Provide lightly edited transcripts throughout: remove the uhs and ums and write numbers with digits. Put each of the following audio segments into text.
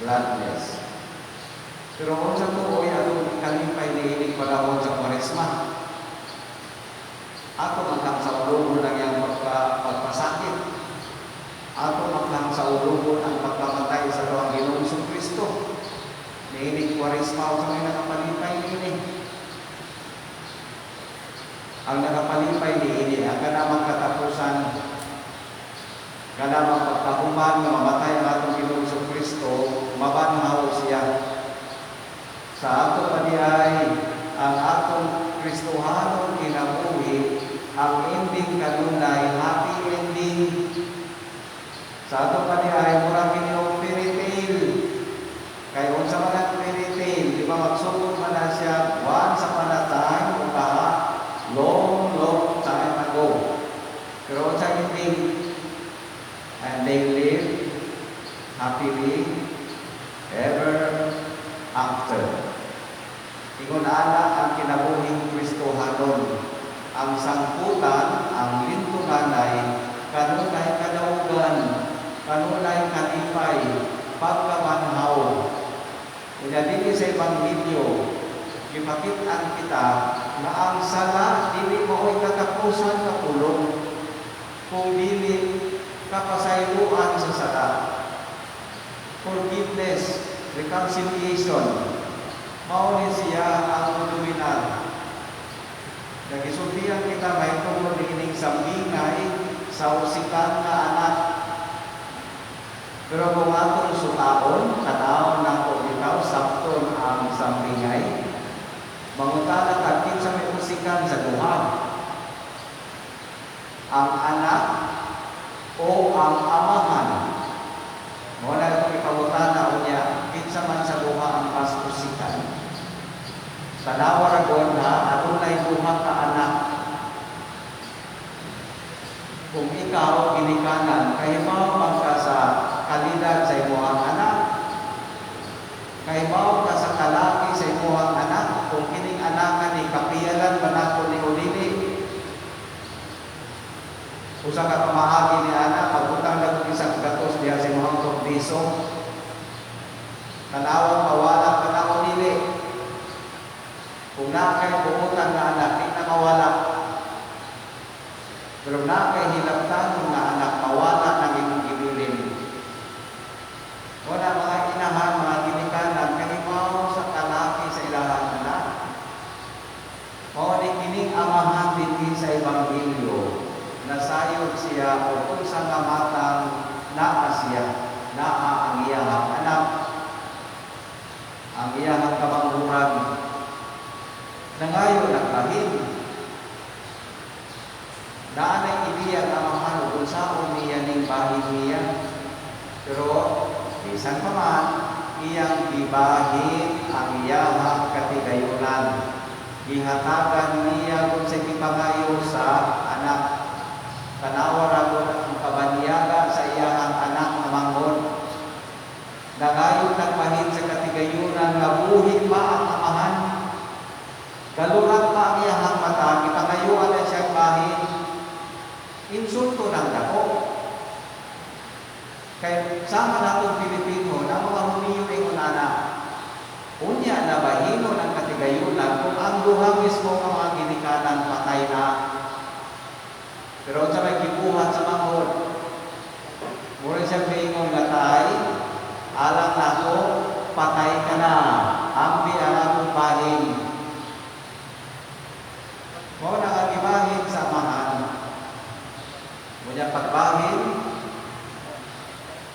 Gladness. Pero unsa tuoy atong kalipay niining panahon sa Kwaresma? Ato man saulobon ang iyang pagpasakit. Ato man saulobon ang pagkamatay sa atong Ginoong Kristo. Niining Kwaresma, unsa may nakapalipay niini? Ang nakapalipay niini ang kanamang katapusan, kanamang pagkahuman nga mamatay ang atong Ginoong Kristo, mabanhaw siya. Sa ato pa diay, ang atong Kristohanong kinabuhi, ang ending kanunay happy ending. Sa ato pa diay, mura kini og fairy tale. Kay unsa man ang fairy tale, di ba magsugod man na siya, "Once upon a time," o kaha, "long, long time ago." Pero unsa ending? "And they live happily ever after." Ingon ana ang kinabuhing Kristohanon. Ang sangputan, ang lintunganay, kanunay kadaugan, kanunay kalipay, pagkabanhaw. Unya dinhi sa Ebanghelyo, gipakit-an kita nga ang sala dili mao'y katapusan nga pulong, kung dili kapasayloan sa sala. Forgiveness, reconciliation, mao ni siya ang dominar. Nagisultihan kita mahitungod niining sambingay sa usikan nga anak. Pero kung atong sutaon, tan-awon nato bitaw, sabton ang sambingay. Mangutana ta, kinsa may usikan sa duha? Ang anak o ang amahan? Mao na itong ipangutana unya, kinsa man sa duha ang mas usikan? Tanawa ra gud ha, adunay duha ka anak. Kung ikaw ginikanan, kahibaw man ka sa kalidad sa imong anak. Kahibaw ka sa kalaki sa imong anak. Kung kining anak ni kapiyalan ba nako ni o dili. Usa ka pamaagi ni ana, pagbutang na kog isang gatos diha sa imong kordiso. Tanawa, mawala ka na o dili. Kung naa kay buutan nga anak, di na mawala. Pero naa kay hilabtanon nga anak, mawala ng imong gibilin. Wala mga inahan, mga ginikanan, kahibaw sa kalaki sa ilahang anak. Mao ni kining amahan dinhi sa Ebanghelyo, nasayod siya o unsa nga matang naa siya, naa ang iyahang anak, ang iyahang kamanghuran. Nangayo nagbahin. Naa nay ideya ang amahan ug unsaon niya ning bahin niya. Pero bisan pa man, iyang gibahin ang iyahang katigayunan. Gihatagan niya kung sa gipangayo sa anak. Tanawa ra gud ang kabanyaga sa iyahang anak nga manghod. Nangayo nagbahin sa katigayunan nga buhi pa ang amahan. Galurat pa ang iyahang mata, gipangayuan na siyang bahin. Insulto ng dako. Kay sama natong Pilipino na mga Hudiyo ingon ana. Unya na bahinon ang katigayunan kung ang duha mismo nga mga ginikanan patay na. Pero unsa may gibuhat sa manghod? Mura siya miingon nga, "Tay, alang nako, patay ka na. Ambi ang akong bahin." Mao na ang gibahin sa amahan. Unya pagbahin,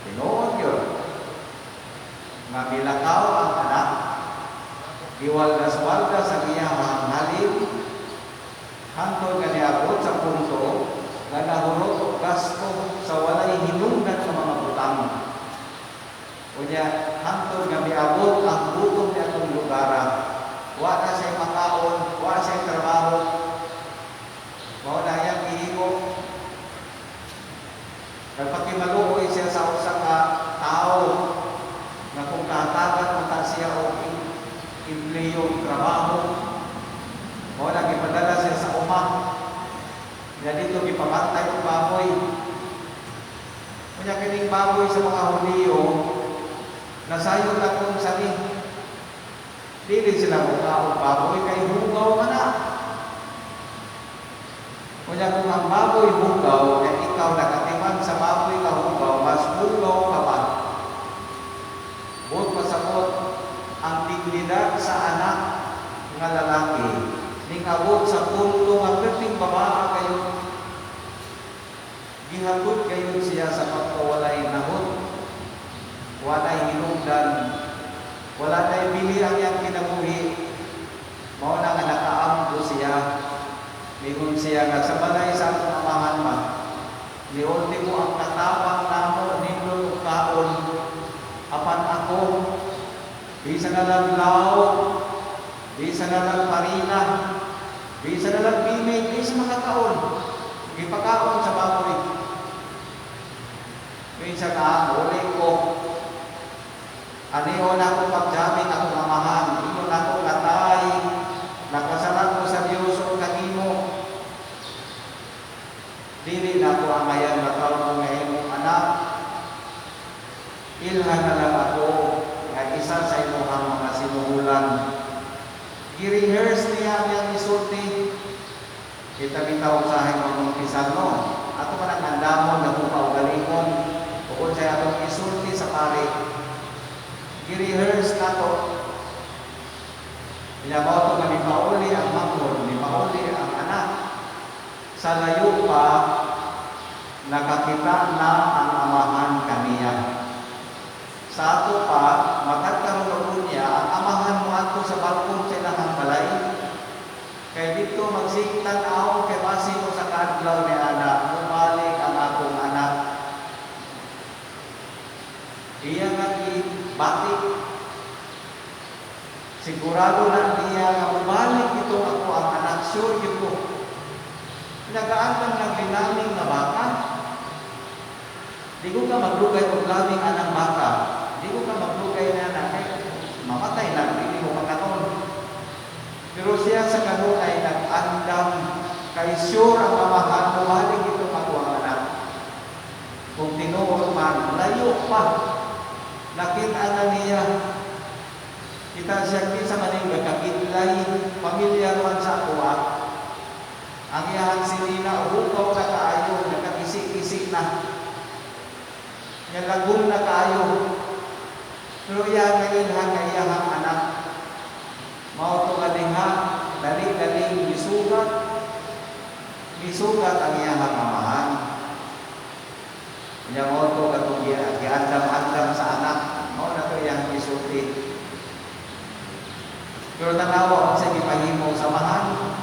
tinuod yun nga milakaw ang anak, giwaldas-waldas ang iyahang halin, hangtod nga niabot sa punto nga nahurot og gasto sa walay hinungdan sa mga butang. Unya, hangtod nga miabot ang gutom niya atong lugara. Wa na siya'y makaon, wa na siya'y trabaho. Mao na iyang gihimo. Nagpakimaluoy siya sa usa ka tawo nga kung kahatagan unta siya og empleo, trabaho. Mao na gipadala siya sa uma. Nya dito gipabantay og baboy. Unya kining baboy sa mga Hudiyo, Nasayod akong sani. Dili sila mukaon baboy kay hugaw man na. Kunya kung ang baboy hugaw, kay ikaw nakatiman sa baboy nga hugaw, mas hugaw ka pa. Buot pasabot, ang dignidad sa anak nga lalaki ningabot sa punto nga perting babaa kayo, gihatod kayo siya sa pagkawalay nahot, walay hinungdan, wala nay bili ang iyang kinabuhi. Mao na nga nakaamgo siya. Ningon siya nga sa balay sa atong amahan ba, niulti mo ang katawang namo nindot og kaon, apan ako bisan na lang law, bisan na lang parina, bisan na lang bimig, di sa makakaon. Gipakaon sa baboy. Minsan ka, uli ko, anion ako pagjamin akong amahan, ingon ako nga tay, nakasala ko sa Dios ug kanimo. Dili na ako angayan matawag nga imong anak. Ilhan na lang ako nga isa sa imong mga sinuhulan. Gi-rehearse niya ang iyang isulti. Kita bitaw usahay magumpisal, no? Ato man ang andamon na kung kaugalingon bukod sa atong isulti sa pare. Gi-rehearse nato. Mao to nga nipauli ang manghod, nipauli ang anak. Sa layo pa, nakakita na ang amahan kaniya. Sa ato pa, matagkaroon niya, ang amahan mo ato sa balkon sa ilahang balay. Kay dito magsigtan aw kay basi ko sa kaadlaw ni anak, mubalik ang akong anak. Iya nga batik. Sigurado na niya nga mubalik ito ako ang anak, sure yun ko. Nagaandam ng linaming nga baka. Di ko ka maglugay og laming anang baka. Di ko ka maglugay na na kay mamatay lang, hindi mo makaton. Pero siya sa kanunay nag-andam kay sure ang amahan, mubalik ito ako ang anak. Kung tinuod man, layo pa. Nakita na niya. Kita siya kinsa man ning nagkakidlay, pamilya man sa ako. Ang iyang sinina, hukaw na kaayo, nagkakisi-kisi na. Nga lagom na kaayo. Pero iyang ngayon nga iyang anak. Mao to nga diha, dali-dali gisugat. Gisugat ang iyang amahan. Nya mao to katong giandam-andam sa anak. Mao na to iyang gisulti. Pero tanawa unsa gipahimo sa amahan.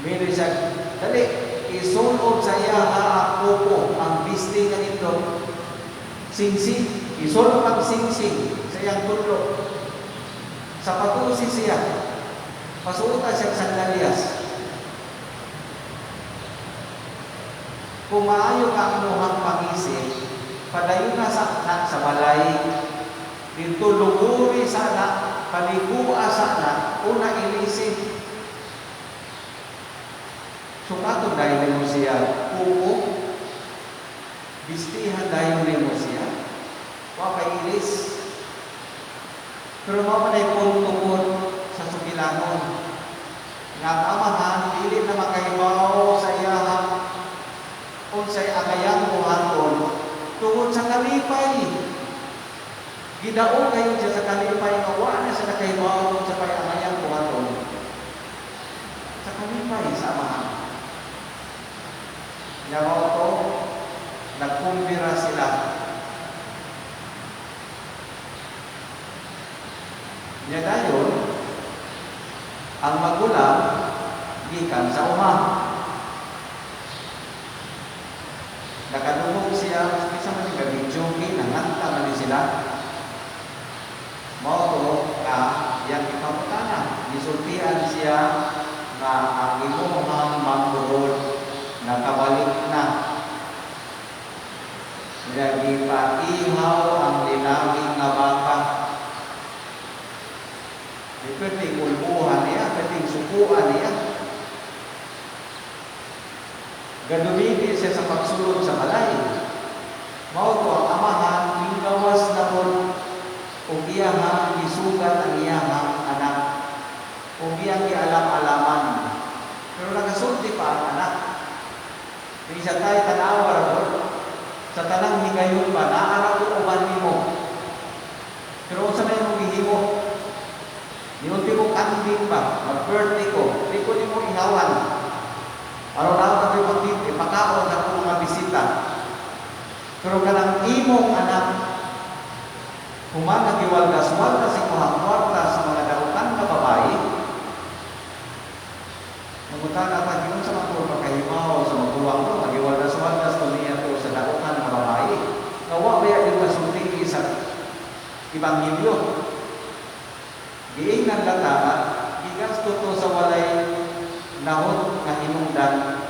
Mili siya, dali, isulob sa iya ang kuko, ang bisti nga nindot. Singsing, isulob ang singsing sa iyang tudlo. Sa patusi siya, pasuotan siya sandalyas. Kung maayo ka ang imuhang pangisip, padayon na sa anak sa balay, dito luguri sa anak, paligua sa anak, una ilisin. Sukaton dahil mo siya kuko, bistihan dahil mo siya, wa kay ilis. Pero mao man ay punto sa sugilanon. Nga ang amahan, dili na makahibaw sa iyahang unsay angayang buhaton tungod sa kalipay. Gidaog kayo siya sa kalipay nga wa na siya nakahibaw sa pay angayang buhaton. Sa kalipay sa amahan. Nya mao to, nagkumbira sila. Nya dayon, ang magulang gikan sa uma. Nakadungog siya, isa man yung gabi-jogi, nanganta man din sila. Mao to nga iyang ipamutana, gisultian siya nga ang imuhang manghod nakabalik na. Nagipaihaw ang linaming nga baka. Di pwedeng ulbuhan niya, pwedeng sukuan niya. Gadumiti siya sa pagsulod sa balay. Mao to ang amahan, minggawas na po. iyahang gisugat ang iyahang anak o iyang gialam-alaman. Pero nakasulti pa ang anak. Di siya tayo tanawa ra gud. Sa tanang higayon pa, naa ra ko uban nimo. Pero unsa may imong gihimo? Niunti ko kanding ba, mag-birthday ko, di ko nimo ihawan. Aron na ako ipakit, ipakaon sa akong mga bisita. Pero kanang imong anak, human nagiwaldas-waldas ikuhang kwarta sa mga dautan nga babae, nangutana ta, giunsa man ko pagkahimaw sa maguwang ko, nagiwaldas-waldas to niya to sa dautan nga babae. Nga wa ba yung kasulti sa Ebanghelyo? Giingnan lata, gigasto to sa walay nahot nga hinungdan.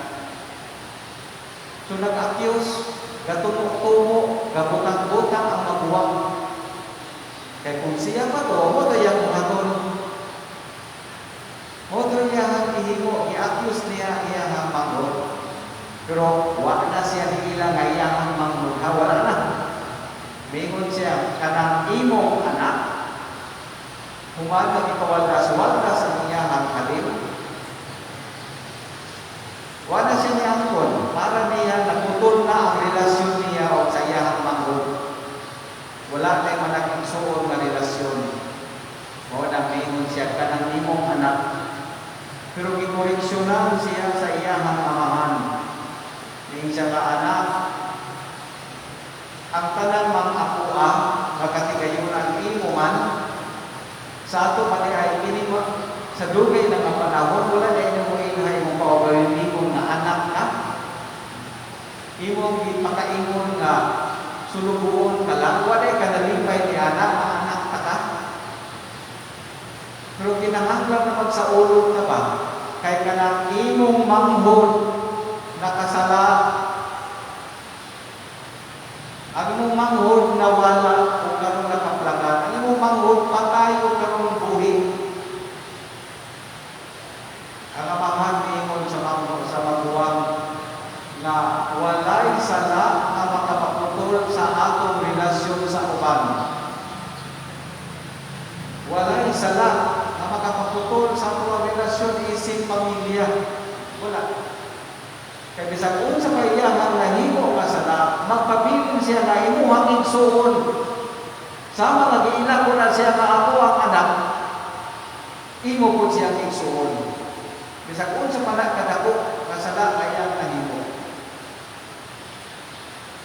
So nag-accuse, gatumo-tumo, gabutang-butang ang maguwang. Kay kung siya pa to, mao to iyang buhaton. Mao to iyang gihimo, gi-accuse niya iyang manghod. Pero wa na siya niila nga iyang manghod, ha, wala na. Mingon siya, kanang imong anak, human nagipawaldas-waldas ang iyang halin. Wala siya niangkon, para niya naputol na ang relasyon niya o sa iyang manghod. Wala na manakigsuon nga relasyon. Mao na mingon siya, kanang imong anak. Pero gikoreksyonan siya sa iyang amahan. Ning siya ka anak, ang tanan mang akoa, makatigayonan imo man, sa ato pa ay kini mo, sa dugay na nga panahon, wala na imo ilhay imong kaugalingon nga anak ka. Imong gipakaingon nga sulugoon ka lang, wala ka nalipay ni anak, nga anak ta ka. Pero kinahanglan na magsaulog na ba? Kay kanang imong manghod nakasala, ang imong manghod nawala o karon nakaplagan, ang imong manghod patay o karon buhi. Ang amahan niingon sa manghod sa maguwang nga walay sala nga makapaputol sa atong relasyon sa uban. Walay sala nga makapaputol sa atong relasyon isip pamilya. Wala. Kay bisag unsa pa iyang nahimo nga sala, magpabilin siya nga imuhang igsuon. Sama nga giila ko na siya nga ako ang anak, imo pud siyang igsuon. Bisag unsa pa na kadako nga sala nga iyang nahimo.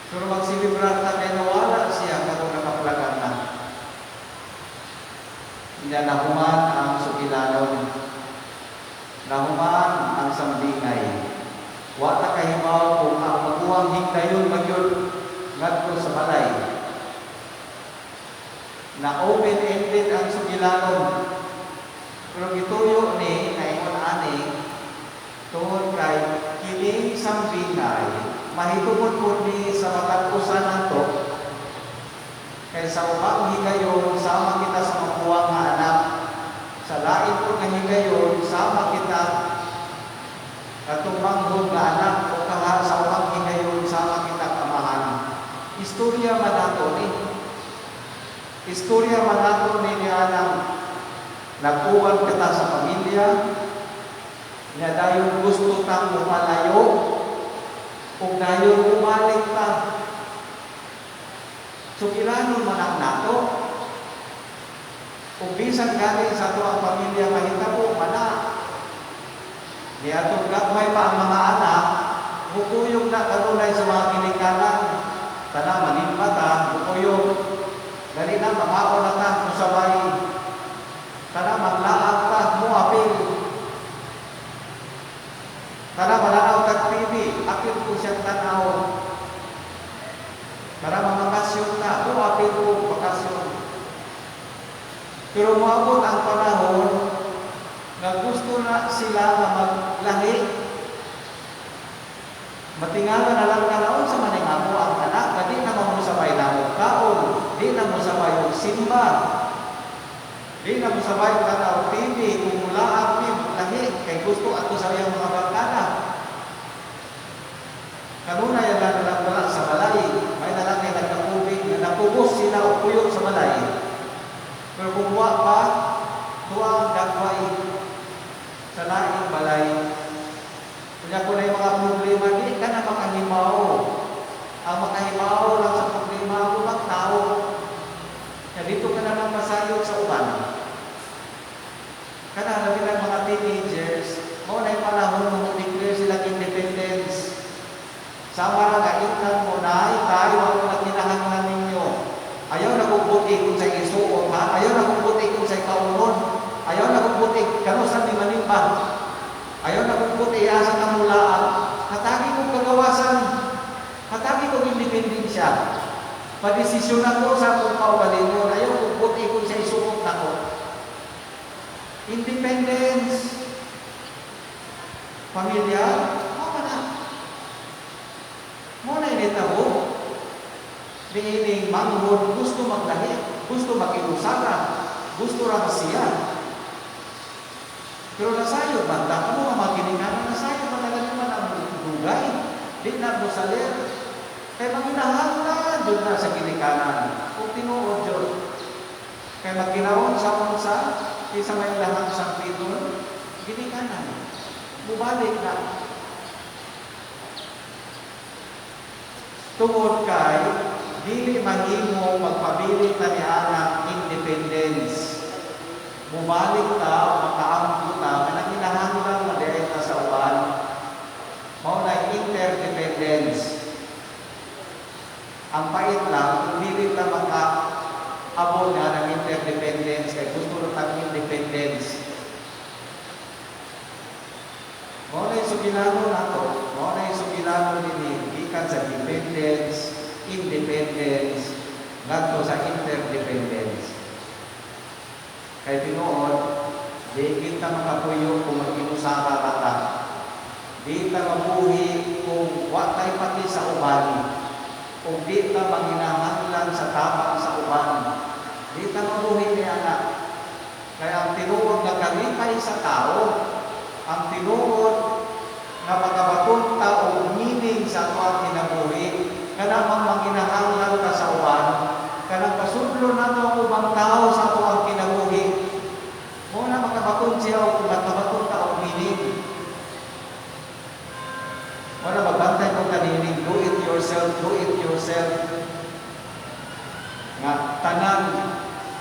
Pero magsilibrar ta kay nawala siya karon nakaplagan na. Nya nahuman ang sugilanon. Nahuman ang sambingay. Wa ta kahibaw kung ang maguwang higdayon magyud ngadto sa balay. Na open-ended ang sugilanon. Pero gituyo ni naingon ani tungod kay kining sambingay mahitungod po ni sa matag usa nato, kay sa ubang higayon sama kita sa maguwang nga anak, sa lain po nga higayon sama kita katong manghod nga anak, o kaha sa ubang higayon sama kita kamahan. Istorya man nato ni, istorya man nato ni niya nang nag-uwan kita sa pamilya niya, dayon gusto tang mapalayo ug dayon umalik ta. Sugilanon man ang nato. Ug bisan gani sa ato ang pamilya mahitabo mana niadtong gagmay pa ang mga anak, mukuyog na kanunay sa mga ginikanan. Tana manimba ta, mukuyog. Dali na, mangaon na ta, musabay. Tana maglaag ta, muapil. Tana mananaw tag TV, apil ko siyang tanaw. Tara mamakasyon ta, muapil ko bakasyon. Pero moabot ang panahon nga gusto na sila nga maglahi. Matingala na lang kanaon sa maning ako ang anak, nga di na mo sabay namo kaon, di na mo sabay og simba, di na mo sabay tanaw TV, kung mulaag mi lahi, kay gusto ato sa iyang mga barkada. Kanunay lang lang wala sa balay, may na lang kay nagkakubig, nga nakubos sila o puyok sa balay. Pero kung wa pa, tuwa ang dagway sa laing balay. Kunya kung naay mga problema, di ka na makahimaw. Ang makahimaw lang sa problema, ang ubang tao. Kaya dito ka na lang masayod sa uban. Kana labi ng mga teenagers, mao na yung panahon mo declare sila independence. Sama ra nga ingnan mo na tayo ang na kinahanglan ninyo. Ayaw na kong buti kung sa isuot ha, ayaw na kong buti kung sa kaunon, ayaw na kong buti kanusa ni manimba. Ayaw na kong buti asa ka mulaan. Hatagi kong kagawasan. Hatagi kong independensya. Padesisyon ako sa akong kaugalingon. Ayaw kong buti kung sa isuot nako. Independence. Pamilya, mao na. Mao na initaho. Niining manghod, gusto maglahi, gusto mag-inusara, gusto ra siya. Pero nasayod man ta, kamo nga mga ginikanan, nasayod man na man ang dugay. Di na mo salir. Kay manginahanglan jud na sa ginikanan. Kung tinuod jud. Kay magkinaon sa unsa, kinsa may lahang sampiton, ginikanan. Mubalik na. Tungod kay dili mahimo magpabili ta ni anak independence. Mubalik ta, makaampo ta, nga nanginahanglan madirek ta sa uban. Mao na interdependence. Ang pait lang, kung dili ta makaabot nga ng interdependence, kay gusto ra tang independence. Mao na yung sugilano nato, mao na yung sugilano dinhi gikan sa dependence, independence, ngadto sa interdependence. Kay tinuod, di kita makapuyo kung mag-inusara ra ta. Di ta mabuhi kung wa tay pati sa uban. Kung di ta manginahanglan sa tabang sa uban. Di ta mabuhi ni anak. Kaya ang tinuod nga kalipay sa tao, ang tinuod nga makabaton ta og meaning sa atoang kinabuhi, kanang manginahanglan ta sa uban, kanang pasudlo nato ang ubang tao sa atoang kinabuhi, mo na makabaton siya og makabaton ta og meaning. Mo na magbantay ko kanining do it yourself, do it yourself. Nga tanan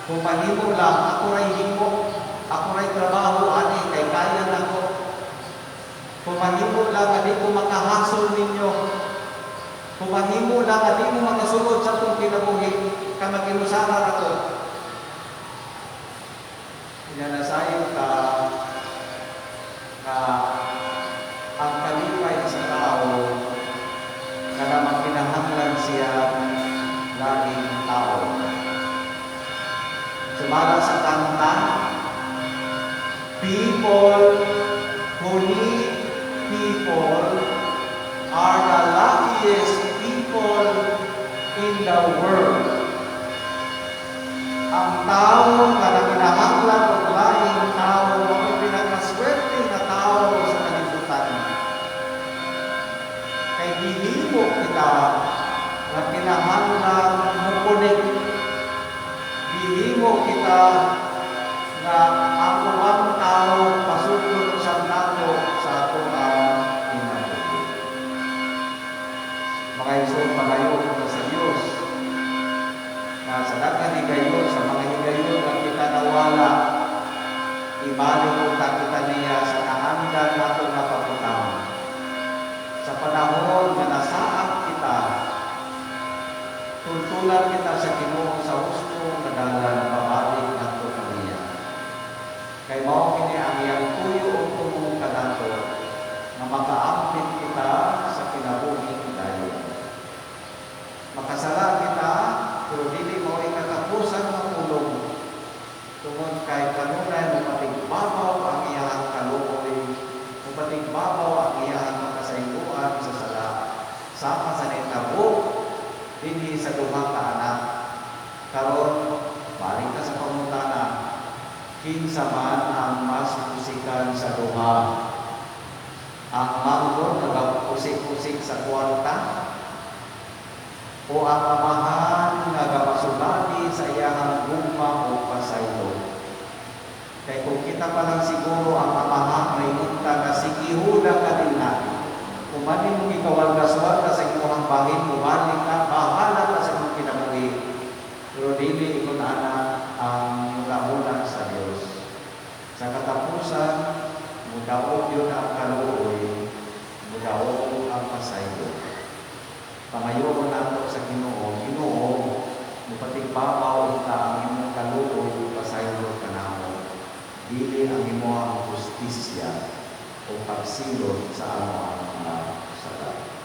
kung mahimo lang, ako ray himo, ako ray trabaho ani kay kaya nako. Kung mahimo lang nga di ko makahasol ninyo. Kung mahimo lang nga di mo makasulod sa atong kinabuhi, ka mag-inusara ra ko. Kanya nasayod ta nga ang kalipay sa tao nga namang kinahanglan siya laging tao. Sumala sa kanta, people who need people are the luckiest people in the world. Ang tao nga nanginahanglan og laing tao mao'y pinakaswerte nga tao sa kalibutan. Kay gihimo kita nga kinahanglan mo-connect. Gihimo kita nga ang ubang tao pasudlon usab nato sa atong kinabuhi. Mga igsoon, palayo kita sa Dios. Na sa daghang higayon, sa mga higayon nga kita nawala, ibalik unta kita niya sa naandan nato nga pagutang. Sa panahon nga nasaak kita, tuntunan kita sa Ginoo sa husto nga dalan pabalik nato kaniya. Kay mao kini ang iyang tuyo ug tumong kanato nga makaampit kita sa kinabuhing dayon. Makasala kita pero dili mao ikatapusan nga pulong tungod kay kanunay mopatigbabaw ang iyang kaluoy, mopatigbabaw ang iyang makasayloan sa sala sama sa nitabo dinhi sa duha ka anak. Karon balik ta sa pangutana, kinsa man ang mas pusikan sa duha? Ang manghod nagapusik-pusik sa kwarta o ang amahan nga gapasulabi sa iyahang gugma o pasaylo. Kay kung kita pa lang siguro ang Amahan, may unta nga sigihuda ka din na. Kung manin mong ikawaldas-waldas sa imong bahin, bumalik ka, bahala ka sa imong kinabuhi. Pero dili ingon ana ang huna-huna sa Dios. Sa katapusan, mudaog gyud ang kaluoy, mudaog ang pasaylo. Pangayoon nato sa Ginoo, "Ginoo, mupatigbabaw ta ang imong kaluoy ug pasaylo kanamo. Dili ang imong hustisya o pagsilot sa among mga sala."